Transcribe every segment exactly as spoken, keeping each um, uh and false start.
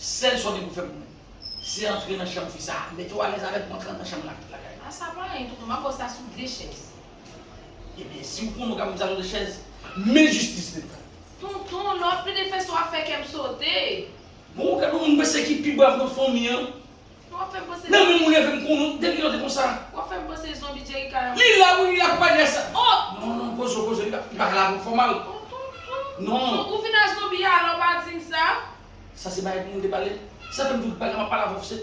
Sèl sa w gen pou fè pou mwen, se antre nan chanm fi sa a. Mete w alèz avè l pou antre nan chanm la, lakay la. A, sa pa anyen, tonton. M ap ba w sa sou de chèz. Ebyen, si w konnen w ka ba m sa sou de chèz, men jistis, Nelinka. Tonton, lè w ap plede fè sa, w ap fè kè m sote. Bon, gade yon moun, mwen se ki pi brav nan fanmi an. W ap fè m panse. Nan men moun leve m konnen, depi kilè w te konsa? W ap fè m panse zonbi Jerry Kayam. Li la, wi, li la, konpayè sa. Oh! Non, non, poze w, poze w, li pa, li pa ka la pou fè w mal. Oh, tonton. Non. Ou vin ak zonbi a, lè w pa di m sa? Sa se bagay pou moun te pale. Sa fè m di w bagay m ap pale avè w, se.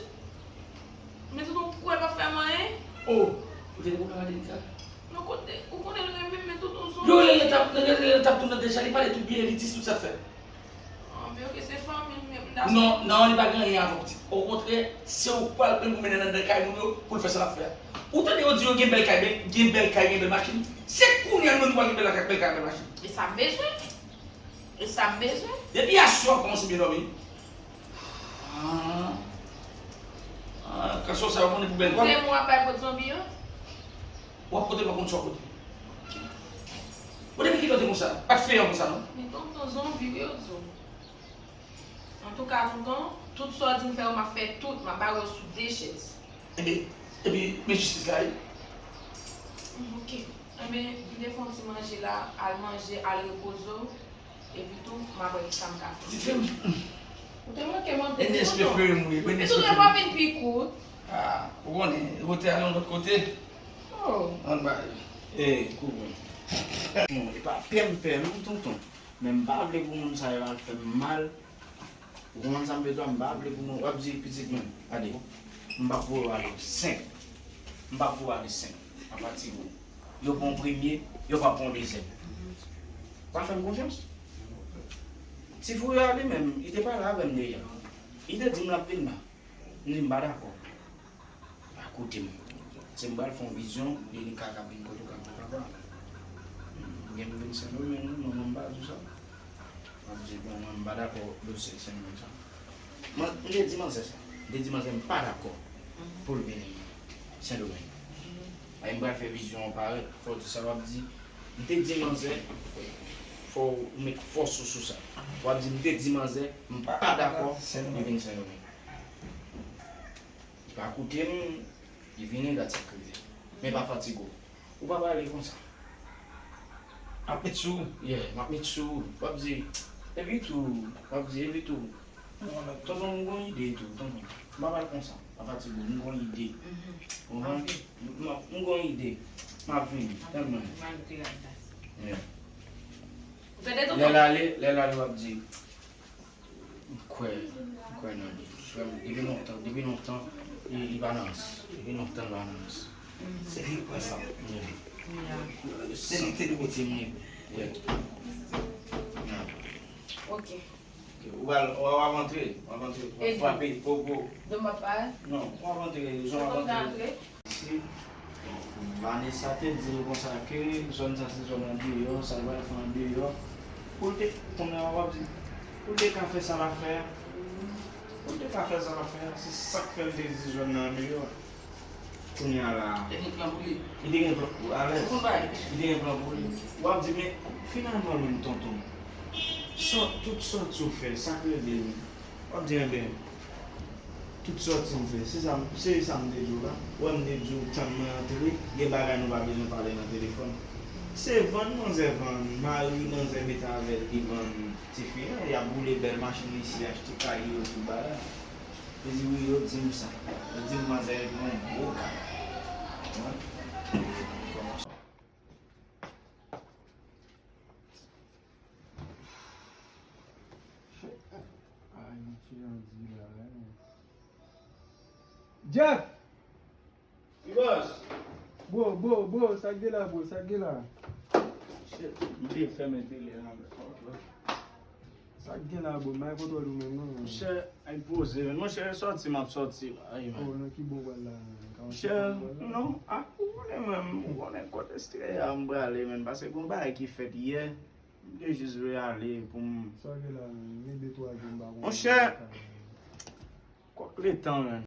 Men tonton, ou kwè l p ap fè m anyen? Oh, ou te gen pwoblèm ak Denika? Non, kote, ou konnen l renmen m, men tonton zonbi. Yo rele l nan tap, yo rele l nan tap tou nan deja, li pale tou byen, li di tout sa l fè. Ah, men ok, se fanmi m, men m dakò. Non, non, li pa gen anyen avè w, pitit. Okontrè, se ou k pral pran pou mennen nan kay moun yo, pou l fè sa l ap fè a. Ou tande yo di yo gen bèl kay, gen, gen bèl kay, gen bèl machin. Se kounye a nou menm nou pa gen bèl kay, bèl kay, bèl machin. E sa m bezwen. E sa m bezwen. Depi aswè w ap kòmanse byen dòmi. Ah. Ah, kanson sa yo konnen pou bèl kòb. Se mwen w ap bay pot zonbi an? W ap pote l, w ap konn sa w pote. Bon, depi kilè w te konsa? Pa t feyan konsa, non? Men tonton zonbi, wi, yo di w. Antouka, tonton, tout sa w di m fè yo, m ap fè tout, m ap bare w sou de chèz. Ebyen, epi, men jistis la, wi. Mm, ok. Enben, m te fè yon ti manje la, al manje, al repoze w. Epi tou, m ap wè kisa m ka fè. Pitit fi m. Ou te manke m anpil, wi, tonton. Ennemi prefere m, wi. Wi, ennemi prefere m. Tonton, w ap vin pi kout. Ah, ou konnen, rete ale yon lòt kote. Oh. Ann bay. Ey, kouvri m. Non, e pa pè m pè, non, tonton. Men m pa vle pou moun sa yo al fè m mal. Ou konprann sa m vle di w a? M pa vle pou nou, w ap di pitit mwen, gade, m p ap voye w ale senk. M p ap voye w ale senk. Pa fatige w. Yo pran w premye, yo p ap pran w dezyèm. W ap fè m konfyans? Ti Fouya li menm, li te pale avè m deja. Li te di m l ap vin la. M di m pa dakò. Pa koute m. Se m pral fè yon vizyon, Denika ka vin kote w ka vin papa. M gen pou vin Sendomeng, wi, manman m pa di w sa. M ap di, bon, mwen, m pa dakò dosye Sendomeng sa. Mwen, m te di manzè sa. M te di manzè m pa dakò pou l vin Sendomeng. Ay, m pral fè vizyon an parèt. Fò w di sa w ap di. M te di manzè, fò w met fòs ou sou sa. W ap di, m te di manzè, m pa dakò li vin Sendomeng. Li pa koute m, li vini, gad sa k rive. Men pa fatige w. Ou pa pale konsa. M ap met sou ou. Yeah, m ap met sou ou. W ap di, epi tou, w ap di, epi tou. Tonton, m gon ide tou, tonton. M pa pale konsa. Pa fatige w, m gon ide. Ou konprann? M, m gon ide. M ap vini. Tann mwen. Yeah. Lè l ale, lè l ale, w ap di, M kwè, m kwè nan li. Frè m, depi lontan, depi lontan, li, li pa nan rans. Depi lontan, li pa nan rans. Se li k pran sa. Yeah. Se li k te dwe kote m ye. Yeah. Yeah. Ok. Ok, ou al, w ap antre, w ap antre, w ap frape, po, po. Dom ap bay? Non, w ap antre, jan w ap antre. Si Vanessa te di l konsa ke zòn sa se zòn andeyò, sa l pral fè andeyò, pou l te, kounye a w ap di, pou l te ka fè sa l ap fè a, pou l te ka fè sa l ap fè a, se sa k fè l te di zòn nan andeyò. Kounye a la a, li te gen plan pou li. Li te gen plan pou alèz. Li te gen plan pou li. W ap di, men finalman menm tonton, sòt, tout sòti w fè, sa k rele menm? W ap di, enben, tout sòti m fè, se sa, se sa m te di w la. Ou wè m te di w tann mwen antre, gen bagay nou pa bezwen pale nan telefòn. Se vann manzè vann, mari manzè mete avè l, li vann tifi an, y ap boule bèl machin li isi, achte kay yo, tout bagay. Li di wi, yo di m sa. Yo di m manzè gen yon gwo kay. Ou konprann? Jeff! Bro, bro, bro, sa k gen la, bro, sa k gen la? Shit, m te fèmen tele an, men. Sa k gen la, bro? M pa gen kontwòl ou menm, non. Monchè, ay poze, men. Monchè, sòti, m ap sòti la, wi, men. Oh, nan ki bò w pral la, men? Monchè, non, ah, ou konnen, men, ou konnen kote Estrella m prale, men, paske gon bagay ki fèt yè. M te jis vle ale pou m. Sa w gen la, menm? Gen de twa jou m pa konn. Monchè! Kòk letan, men.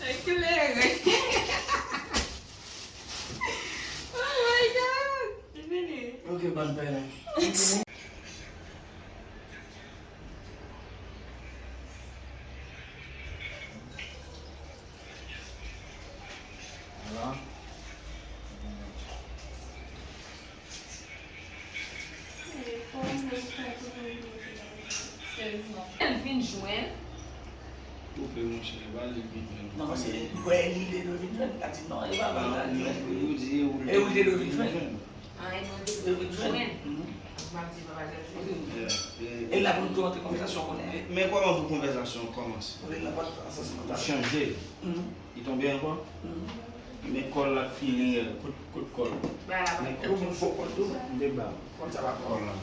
Eklere. Oh my God! Li vini. Ok, bann pè la. L vin jwenn. Koupe, monchè, pa li vin jwenn. Non, paske li kwè li te dwe vin jwenn, li ka di non, e pa vre, la di non. Ou di e ou li te dwe vin jwenn. Ah, e nou te dwe vin jwenn. M ap di papa Jòj vini. E la pou nou tou antre konvèsasyon kounye a. Men kòman pou konvèsasyon an kòmanse? Ou chanje. Li tonbe ankò? Men kòl la fini, kot, kot kòl? Ba la. Men kòl moun fò kòl tou. M te ba. Kòl sa pa kòl la.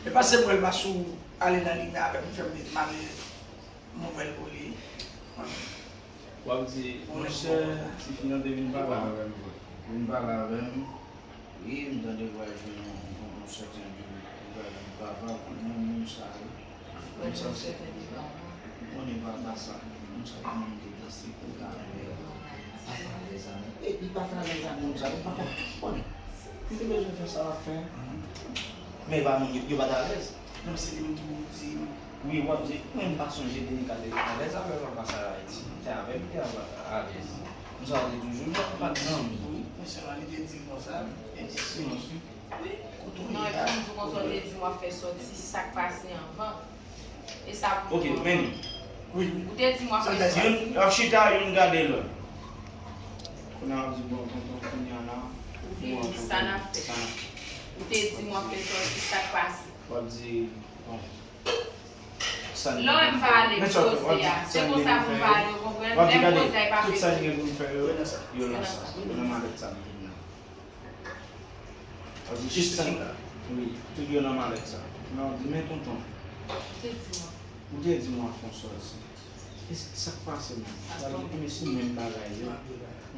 E pase mwen l pa sou ale nan liy nan avè m, fè m met male nouvèl pou li. W ap di, monchè, tifi an te vin pale avè m. Vin pale avè m. Wi, m tande pral jwenn yon, yon, yon sèten de, pral jwenn papa, ou konn moun, moun sa yo. Moun sa se, ou konnen papa sa, moun sa pa menm te danse pou gade, pa t alèz avè l. E li pa t alèz ak moun sa, li pa konn, konnen. Li te bezwen fè sa l ap fè. Men pa moun, yo, yo pa t alèz. Non, se li menm ki pou di. Wi, w ap di, mwen m pa sonje Denika te alèz avè papa sa Ayiti. Se avè m te alèz. Konsa w te toujou la, pa t zanmi. Wi, men sèlman li te di l konsa, li te di silans, wi. Wi. Kote w ye la? Non, epi m di w konsa, w te di m w ap fè sòti, sa k pase anvan. E sa pou mwen. Ok, men. Wi. Ou te di m w ap fè sòti. Youn, y ap chita, youn gade lòt. Kounye a w ap di, bon, tonton, kounye a la. Ou vin di sa n ap fè. Ou te di m w ap fè sòti, sa k pase. W ap di, bon. Lè w wè m pale, m poze a. Se konsa pou m pale, w konprann? Lè m poze a, e pa fè. Tout sa n gen pou n fè yo, yo nan sa. Yo nan malèt sa nou vin nan. W ap di tout sa n, wi, tout yo nan malèt sa. Men w ap di, men tonton. Ou te di mwen. Ou te di mwen fè yon sòti. E sa k pase menm? W ap di, men se menm bagay yo. Ou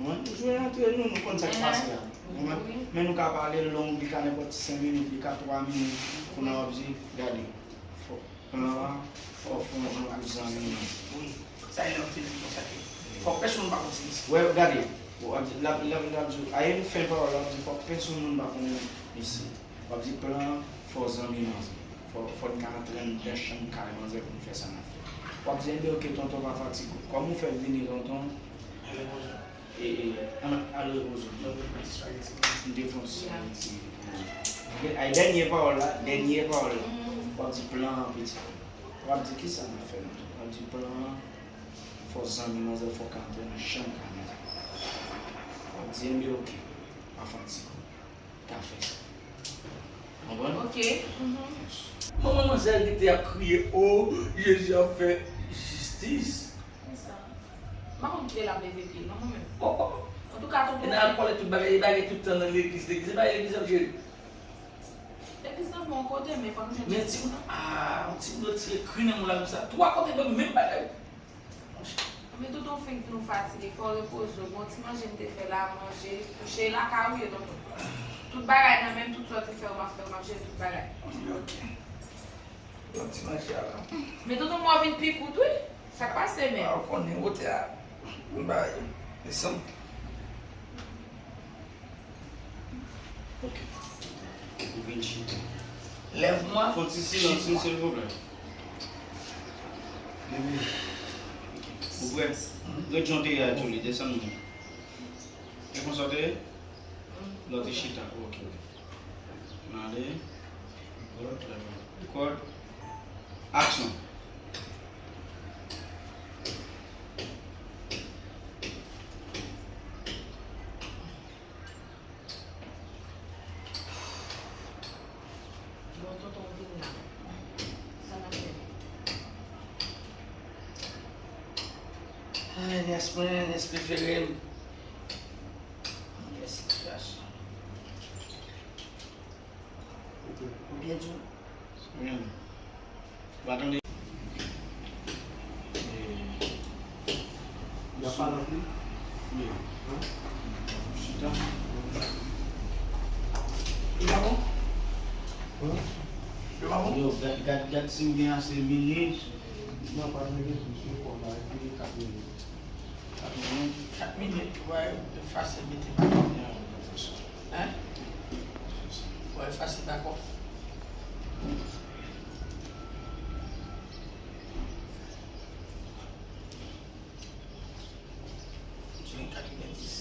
konprann? Jwe antre nou, nou konn sa k pase a. Ou konprann? Men nou ka pale long, li ka nenpòt senk minit, li ka twa minit. Kounye a w ap di, gade. Plan an, fò w fè yon jan pou zanmi an. Wi. Sa e lè m fin di konsa ke fòk pèsonn pa konn se misye. Wè, gade. Bon, l ap, l ap, l ap di w, a yon fen pawòl, l ap di fòk pèsonn moun pa konnen misye. W ap di plan an, fò zanmi manzè. Fò, fò n ka antre anndan chanm kay manzè pou n fè sa n ap fè. W ap di, enben, oke, tonton, pa fatige w. Kòman w fè vini, tonton? E, e, al, al repoze w. M te fè yon ti sou ti. Ay, dènye pawòl la, dènye pawòl la. W ap di plan an, pitit. W ap di, kisa n ap fè menm? W ap di, plan an, fò zanmi manzè, fò w ka antre nan chanm kay manzè. W ap di, enben, oke, pa fatige w. Ka fè sa. Konprann? Ok. Manman manzèl rete ap kriye, o, Jezi ap fè jistis. Kisa? M pa konn kilè l ap leve pye l, non, mwen menm. O, o. Antouka, tonton. E nan alkòl e tout bagay, e bagay tout tan nan legliz, legliz, e bagay legliz ap jere. Legliz nan bon kote, men fò nou jwenn ti moun. Ah, yon ti moun retire kri nan moun la konsa. Twa kote menm, menm bagay. Men tonton fenk nou fatige, fò w repoze w. Bon, ti manje m te fè la, manje, kouche, lakay ou ye, tonton. Tout bagay nan men m, tout sa w te fè yo, m ap fè yo, m ap jere tout bagay. Ok. Bon, ti manje a la. Men tonton, mwen vin pi kout, wi. Sa k pase, men? Ah, ou konnen wotè a. M bay. Desann. Ok. Ou vin chita. Lèv mwen. Fè yon ti silans, silvouplè. Ou prè? Ret jan w te ye a, Julie, desann mwen. E konsa w te ye? Lè w te chita. Ok, ok. N ale. Rèkòd. Aksyon. Bon, tonton vin la. Sa n ap fè? Ay, nyès mwen, nyès prefere m. Nyès sitiyasyon. Ou byen di w? Wi. Ou pa tande? Y ap pale anpil? Wi. Chita. Li pa bon? Li pa bon? Yo, gad, gad, gad si m gen ase minit. Non, pa gen plis, wi, kòm la, epi kat minit. Kat minit. Kat minit, w a efase mete pa. Hein? W a efase, dakò. Sou yon katrevenndis.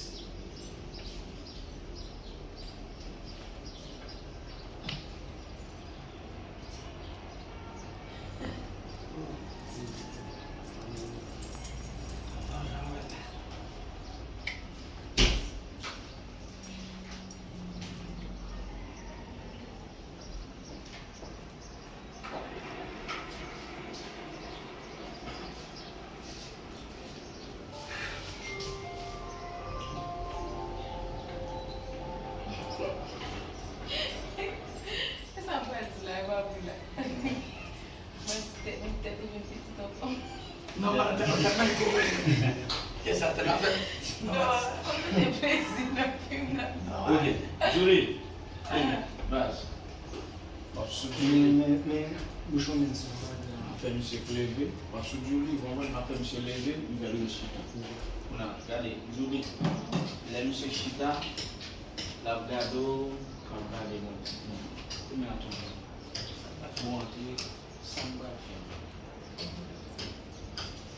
Mwen, tèt, tèt li vin piti tonton. Non, pa nan tèt, nan tèt, nan tèt. Kè sa, tèt la fè. Non, sa fè plezi nan fim nan. Ok, Julie. Baz. W ap sou Julie. Men, men, men, bouch ou menm si w pa gen. M ap fè misye leve. W ap sou Julie, w konprann? M ap fè misye leve, m fè l rechita. Kounye a, gade, Julie. Lè misye chita, l ap gade w, l ap gade mwen. Ou men atann. Ou antre, sa m pral fè.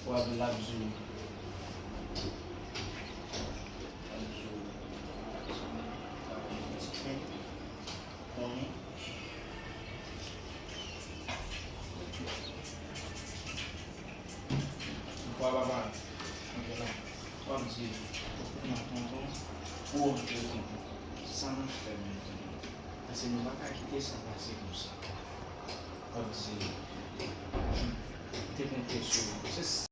W ap, l ap di w. L ap di w. Konnen. Ou pa papa. Antre la. W ap di, kounye a tonton, ou antre tonton. Sa n ap fè menm tonton? Paske nou pa ka kite sa pase konsa. W ap di, m te konte sou ou. Se,